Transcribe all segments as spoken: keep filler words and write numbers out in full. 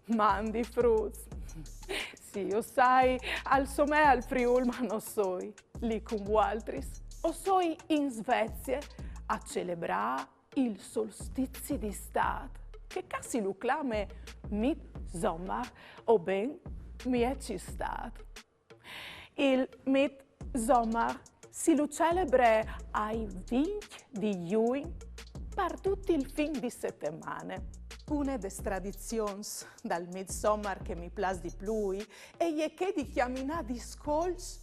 Mandi fruts. Sì, o sai, al somee al Friûl, ma no soi li cun vualtris. O soi in Svezie a celebrâ il solstizi di Istât, che ca si lu clame Midsommar, o ben Miezistât. Il Midsommar si lu celebre ai vincj di Jugn par dut il fin di setemane. Une des tradizions dal Midsommar che mi plâs di plui e je chê di cjaminâ discolçs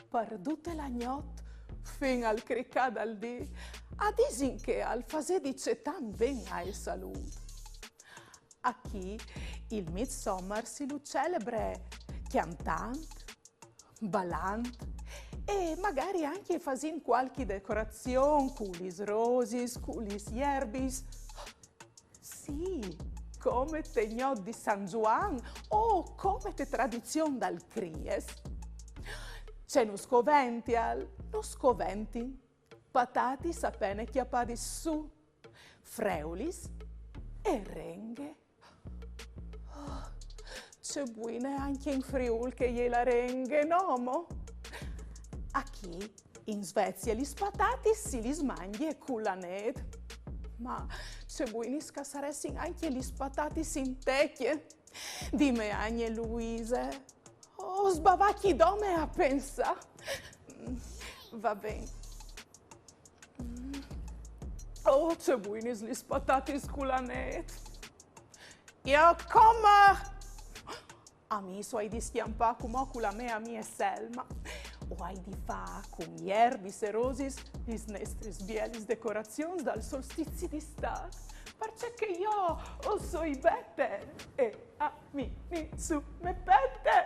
par dute la gnot fin al cricâ dal dì. A disin che al fasedice tant ben ae salût. Achì il Midsommar si lu celebre cjantant, balant e magari ancje fasint cualchi decorazion cu lis rosis, cu lis jerbis. Sì, come te gnot di San Zuan o come te tradizion dal Cries. Ce nus covential? Nus coventin patatis a pene cjapadis sù, freulis e renghe. Oh, ce buine ancje in Friûl che e je la renghe, no mo? Achì, in Svezie, lis patatis si lis mangje cu la nêt. Ma ce buinis che a saressin ancje lis patatis in tecje. Dime, Agne Luise, o sbavacchi dome a pensâ. Va ben. Mm. Oh, ce buinis lis patatis cu la nêt. Jo come! Amîs, o ai di scjampâ cumò cu la mê amie Selma. O ai di fâ cun jerbis e rosis lis nestris bielis decorazions dal solstizi di Istât, parcè che jo o soi Bete e a mi, mi, su, me pete.